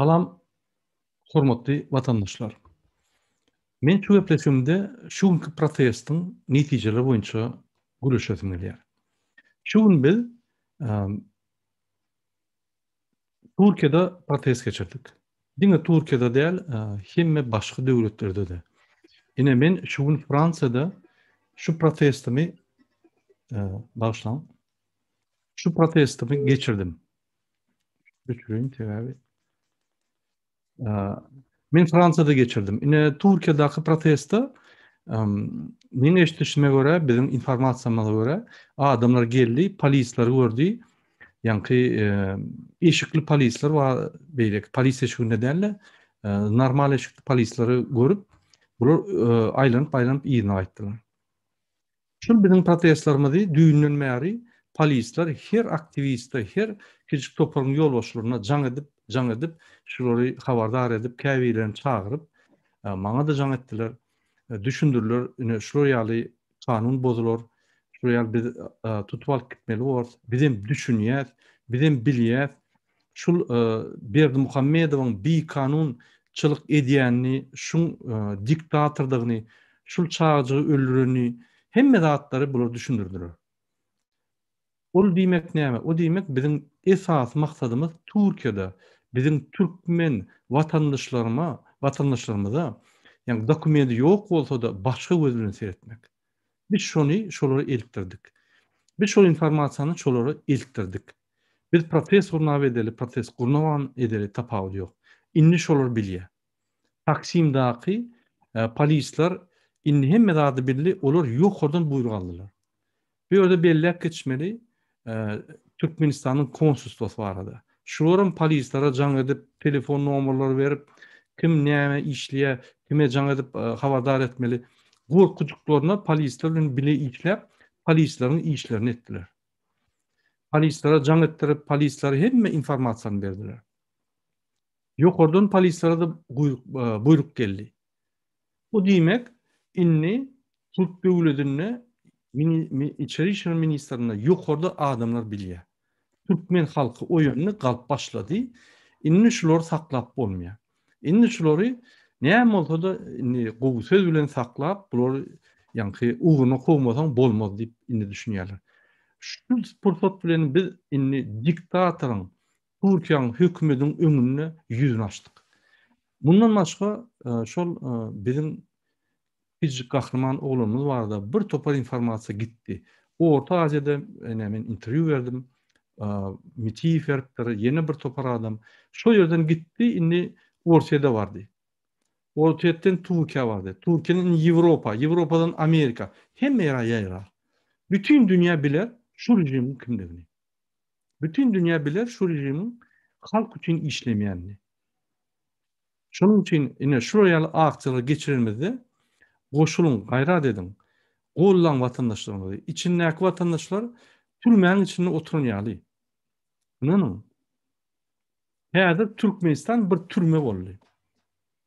Salam hormatly watandaşlar. Men şu gepleşigimde şu günki protestiň netijeleri boýunça gürleşesim gelýär. Şu gün biz Türkiýede protest geçirdik. Diňe Türkiýede däl, hemme başga döwletlerde-de. Ine men şu gün Fransiýada şu protestimi bagyşlaň. Şu protestimi geçirdim. Öçüreyim sebäbi. Men Fransiýada geçirdim. Ine Türkiýedäki protestde meň eşidişime görä, biziň informasiýamyza görä, adamlar geldi, polisleri gördi. Ýaňky eşikli polisler bar, beýleki polis eşiginde däl-de, normal eşikli polisleri görüp, bular aýlanyp-aýlanyp yzyna gaýtdylar. Şul biziň protestlerimizi düýnden bäri polisler her aktiwiste, her kiçijik toparyň ýolbaşçylaryna jaň edip, jaň edip, şulary habardar edip, käbirlerini çagyryp, maňa-da jaň etdiler, düşündirdiler, ine şular ýaly kanun bozular, şular ýaly biz tutup alyp gitmeli borus, bizem düşünýäs, bizem bilýäs, Şul Berdimuhamedowyň bikanun çylyk edýänini, şuň diktatordygyny, şul çagajygy öldürenini, hemme zatlary bular düşündirdiler. Ol diýmek näme? O diýmek biziň esasy maksadymyz Türkiýede biziň türkmen watandaşlaryma, watandaşlarymyza, ýagny dokumenti ýok bolsa-da başga göz bilen seretmek. Biz şony şolara eltdirdik. Biz şol informasiýany şolara eltdirdik. Biz protest gurnap edeli, protest gurnaman edeli tapawudy ýok. Indi şolar bilýär. Taksimdaky polisler indi hemme zady bildi, olar ýokardan buýruk aldylar. Bu ýerde belläp geçmeli, Türkmenistanyň konsulstwasy barada. Şularam polislere jaň edip, telefon nomerleri berip, kim näme işleýär, kime jaň edip habardar etmeli. Gorkujyklaryna polisler bilen bile işläp, polisleriň işlerini etdiler. Polislere jaň etdirip, polislere hemme informasiýany berdiler. Ýokardan polislere-de buýruk geldi. Bu diýmek, indi türk döwletinde içeri işler ministrinde ýokarda adamlar bilýär. Türkmen halky oýandy, galyp başlady. Indi şulary saklap bolmaýar. Indi şulary näme bolsa-da indi gowy söz bilen saklap, bulary ýaňky ugruna kowmasaň bolmaz diýip indi düşünýärler. Şu pursat bilen biz indi diktatoryň Türkiýäniň hökümediniň öňünde ýüzüni açdyk. Mundan başga şol biziň kiçijik gahryman oglanymyz barada bir topar informasiýa gitdi. Orta Aziýada ine men interwýu berdim. Mitiýew beripdir, ýene bir topar adam. Şol ýerden gitdi, indi Orsýede bardy. Orsýetden Türkiýä bardy. Türkiýeden indi Ýewropa, Ýewropadan Amerika. Hemme ýere ýaýrar. Bütin dünýä biler şu režimiň kimdigini. Bütin dünýä biler şu režimiň halk üçin işlemeýänini. Şonuň üçin ine şular ýaly aksiýalary geçirenimizde goşulyň, gaýrat ediň. Gollaň watandaşlaryňyzy. Içindäki watandaşlar türmäniň içinde oturan ýaly. Ynanyň. Häzir Türkmenistan bir türme boldy.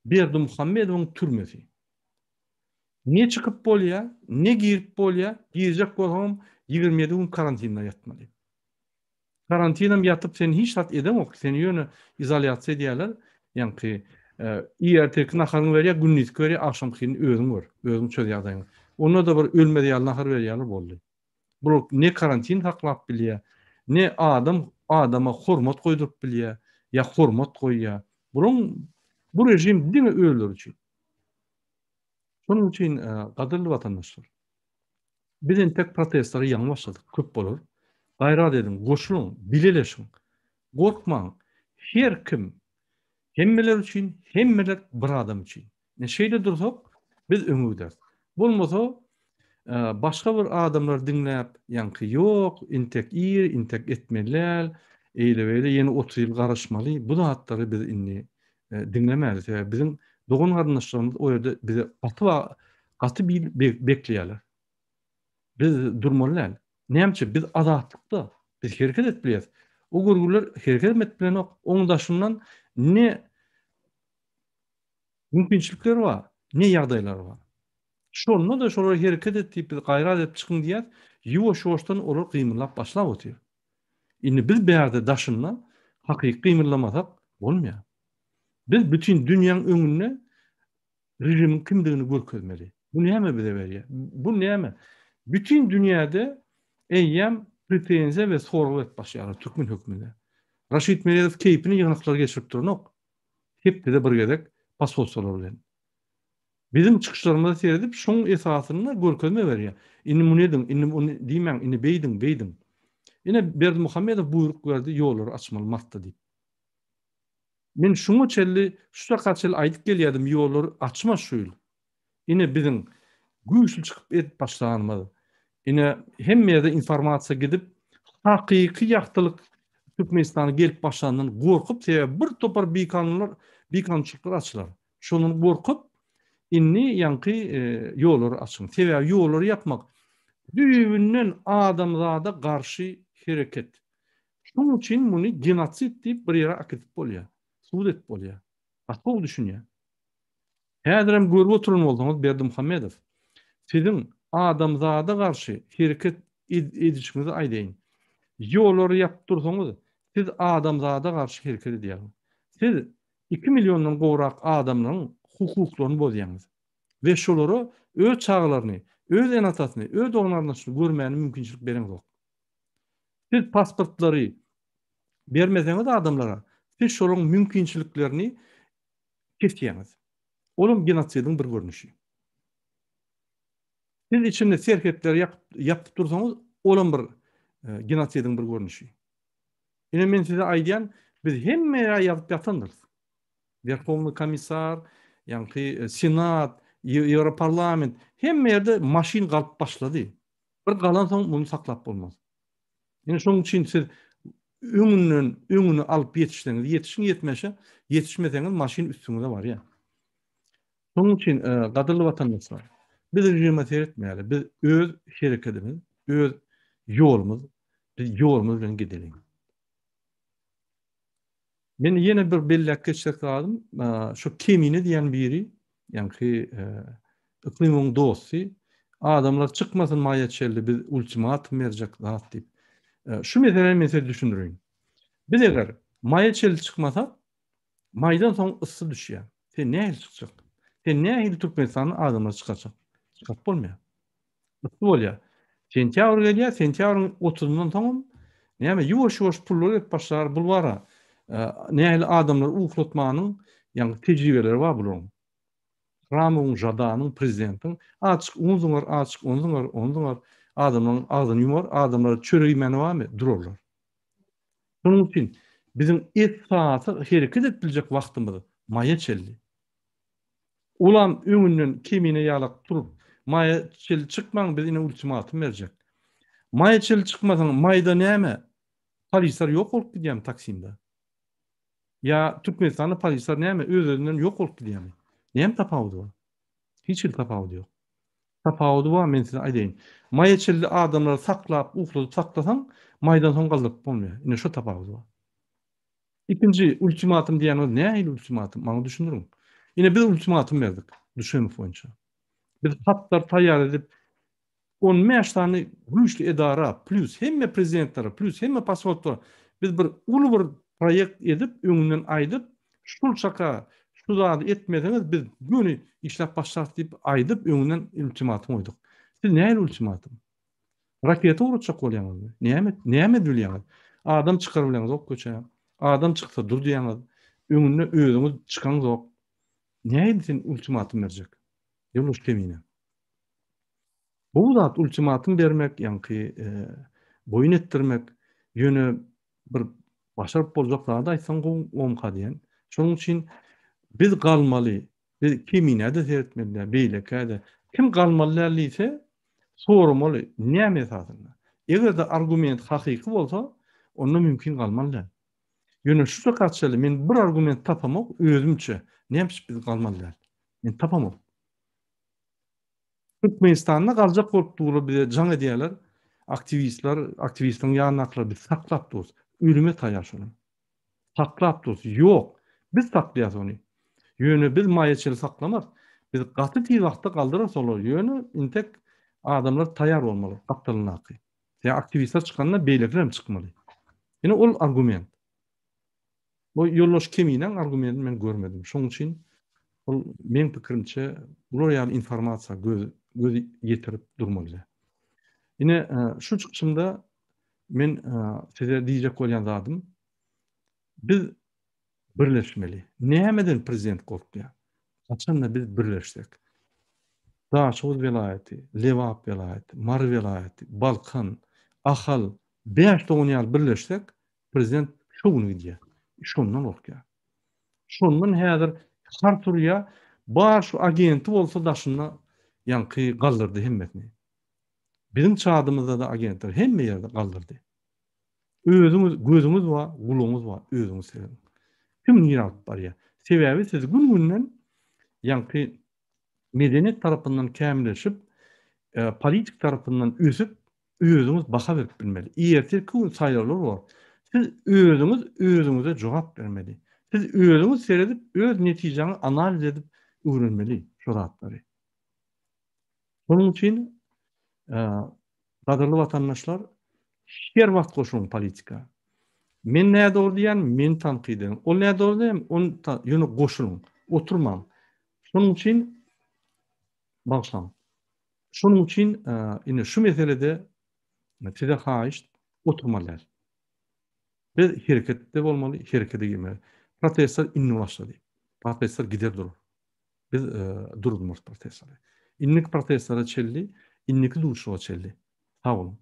Berdimuhamedowyň türmesi. Ne çykyp bolýar, ne girip bolýar, girjek bolsaňam 27 gün karantinde ýatmaly. Karantinam ýatyp sen hiç zat edeňok, seni ýöne izolýasiýa edýärler. Ýaňky ertirki naharyňy berýär, gündizki berýär, agşamkyny özüň gör, özüň çöz ýagdaýyňy. Onda-da bir ölmez ýaly nahar berýärler boldy. Bular ne karantin saklap bilýär, ne adam adama hormat goýduryp bilýär, ýa hormat goýýar. Bularyň bu režim diňe özleri üçin. Şonuň üçin gadyrly watandaşlar, biz entek protestlere ýaňy başladyk, köp bolar. Gaýrat ediň, goşulyň, bileleşiň. Gorkmaň. Her kim hemmeler üçin, hemmeler bir adam üçin. Ine şeýle dursak, biz öňe gideris. Bolmasa, başga bir adamlary diňläp, ýaňky ýok, intek ir, intek etmeli däl, eýle-beýle ýene 30 ýyl garaşmaly, bu zatlary biz indi diňlemäli. Sebäbi biziň dogan-garyndaşlarymyz o ýerde bize gaty gaty bil bekleýärler. Biz durmaly däl. Näme üçin? Biz azatlykda, biz hereket edip bilýäris. O görgüler hereket edip bilenok. Oň daşyndan ne mümkinçilikleri bar, ne ýagdaýlary bar. Şonda-da şolara hereket et diýip biz gaýrat edip çykyň diýýäs, ýuwaş-ýuwaşdan olar gymyldap başlap otyr. Indi biz bärde daşynda hakyky gymyldamasak bolmaýar. Biz bütin dünýäň öňünde režimiň kimdigini görkezmeli. Bu näme bize berýär? Bu näme? Bütin dünýäde eýýäm pretenziýa we sorag berip başlaýarlar türkmen hökümine. Raşid Meredow keýpine ýygnaklar geçirip duranok. Hepdede bir gezek posolstwolar bilen. Biziň çykyşlarymyza seredip, şoň esasynda görkezme berýär. Indi muny ediň, indi muny diýmäň, indi beýdiň, beýdiň. Ine Berdimuhamedow buýruk berdi ýollary açmaly martda diýip. Men şuňa çenli, şu çaka çenli aýdyp gelýärdim ýollary açma şu ýyl. Ine biziň güýçli çykyp edip başlanymyz. Ine hemme ýerde informasiýa gidip, hakyky ýagtylyk Türkmenistana gelip başlandan gorkup, sebäbi bir topar bikanunlar, bikanunçylyklar açylar. Şondan gorkup, indi ýaňky ýollary açyň. Sebäbi ýollary ýapmak düýbünden adamzada garşy hereket. Şonuň üçin muny genosid diýip bir ýere akidip bolýar. Sud edip bolýar. Gaty gowy düşünýär. Häzirem görüp oturan bolsaňyz Berdimuhamedow, siziň adamzada garşy hereket edişiňizi aýdaýyn. Ýollary ýapyp dursaňyz, siz adamzada garşy hereket edýäňiz. Siz 2 milliondan gowrak adamlaryň hukuklaryny bozýaňyz we şolara öz çagalaryny, öz ene-atasyny, öz dogan-garyndaşyny görmäne mümkinçilik bereňzok. Siz pasportlary bermeseňiz adamlara, siz şolaryň mümkinçiliklerini kesýäňiz. Olam genosidiň bir görnüşi. Siz içinde serhetleri ýapyp dursaňyz, olam bir genosidiň bir görnüşi. Ine men size aýdýan, biz hemme ýere ýazyp ýatandyrys. Werhownyý komissar, ýaňky Senat, Ýewroparlament, hemme ýerde maşyn galyp başlady. Bir galansoň muny saklap bolmaz. Ine şonuň üçin siz öňünden öňüni alyp ýetişseňiz, ýetişiň ýetmeşe, ýetişmeseňiz maşyn üstüňize barýar. Şonuň üçin gadyrly watandaşlar, biz režime seretmäli, biz öz herekedimiz, öz ýolumyz, biz ýolumyz bilen gideliň. Men ýene bir belläp geçjek zadym, şu Kemine diýen biri, ýaňky Yklymyň dosty, adamlar çykmasyn maýa çenli biz ultimatum berjek zat diýip. Şu meseläni men size düşündireýin. Biz eger maýa çenli çykmasak, Maýdan soň yssy düşýär. Sen nähili çykjak? Sen nähili Türkmenistandan adamlary çykarjak? Çykaryp bolmaýar. Yssy bolýar. Sentýabr gelýär, sentýabryň otuzyndan soňam näme ýuwaş-ýuwaş pullar gelip başlar. Bul bara nähili adamlary uklatmanyň ýaňky tejribeleri bar bularyň. Hramowyň, Žadanyň, prezidentiň azjyk un zyňar, azjyk un zyňar, un zyňar, adamlaryň agzyny ýumar, adamlar çörek iýmäne barmy? Durarlar. Şonuň üçin biziň esasy hereket edip biljek wagtymyz maýa çenli. Olam öňünden kemine ýalak turup, maýa çenli çykmaň biz ine ultimatum berjek. Maýa çenli çykmasaň maýda näme? Polisler ýok bolup gidýärmi Taksimde? Ýa Türkmenistanda polisler näme öz-özünden ýok bolup gidýärmi? Näme tapawudy bar? Hiç hili tapawudy ýok. Tapawudy bar, men size aýdaýyn. Maýa çenli adamlary saklap, ukladyp saklasaň, maýdan soň galdyryp bolmaýar. Ine şo tapawudy bar. Ikinji ultimatum diýýäniňiz nähili ultimatum? Maňa düşündiriň. Ine biz ultimatum berdik Düşemow boýunça. Biz hatlar taýýar edip, 15 sany güýçli edara, plýus hemme prezidentlere, plýus hemme posolstwa biz bir uly bir proýekt edip, öňünden aýdyp, şul çaka şu zady etmeseňiz biz göni işläp başlarys diýip aýdyp, öňünden ultimatum goýduk. Siz nähili ultimatum? Raketa ugratjak bolýaňyzmy? Näme, näme edip bilýäňiz? Adam çykaryp bileňizok köçä. Adam çyksa dur diýýäňiz. Öňünde özüňiz çykaňzok. Nähili sen ultimatum berjek? Ýoldaş Kemine. Bu zat ultimatum bermek, ýaňky boýun etdirmek, ýöne bir başaryp boljak zady aýtsaň gowy gowumyka diýen. Şonuň üçin biz galmaly, biz Keminä-de seretmeli däl, beýlekä-de. Kim galmaly däl diýse, soramaly, näme esasynda? Eger-de argument hakyky bolsa, onda mümkin galmaly däl. Ýöne şu çaka çenli men bir argument tapamok özümçe, näme üçin biz galmaly däl? Men tapamok. Türkmenistanda galjak bolup durlar bize jaň edýärler. Aktiwistler, aktiwistleriň ýanyndakylar biz saklap durus. Ölüme taýýar şolar. Saklap durus. Ýok. Biz saklaýas ony. Ýöne biz maýa çenli saklamarys. Biz gaty tiz wagtda galdyrarys olary. Ýöne intek adamlar taýýar bolmaly gapdalyndaky. Ýa aktiwistler çykanda beýlekiler hem çykmaly. Ine ol argument. Bu ýoldaş Keminäň argumentini men görmedim. Şonuň üçin ol meň pikirimçe bular ýaly informasiýa göz göz ýetirip durmaly. Ine şu çykyşymda men size diýjek bolýan zadym biz birleşmeli. Nämeden prezident gorkýar? Haçanda biz birleşsek. Daşoguz welaýaty, Lebap welaýaty, Mary welaýaty, Balkan, Ahal 5 dogan ýaly birleşsek, prezident şo gün gidýär. Şondan gorkýar. Şondan häzir har turýar, bar şu agenti bolsa daşynda ýaňky galdyrdy hemmesini. Biziň çadymyzda-da agentler hemme ýerde galdyrdy. Özüňiz gözüňiz bar, gulagyňyz bar, özüňiz serediň. Kim nirä alyp barýar? Sebäbi siz gün-günden ýaňky medeniýet tarapyndan kämilleşip, politik tarapyndan ösüp, özüňiz baha berip bilmeli. Ertirki gün saýlawlar bolar. Siz özüňiz özüňize jogap bermeli. Siz özüňiz seredip, öz netijäňizi analiz edip öwrenmeli şo zatlary. Şonuň üçin gadyrly watandaşlar, her wagt goşulyň politika. Men nädogry diýýän, meni tankyt ediň. Ol nädogry diýýän, ony ýöne goşulyň, oturmaň. Şonuň üçin bagyşlaň. Şonuň üçin indi şu meselede size haýyşt oturmaly däl. Biz hereketde bolmaly, herekete girmeli. Protestler indi başlady. Protestler gider durur. Biz duruzmarys protestleri. Indiki protestlere çenli, indiki duşuşyga çenli. Sag boluň.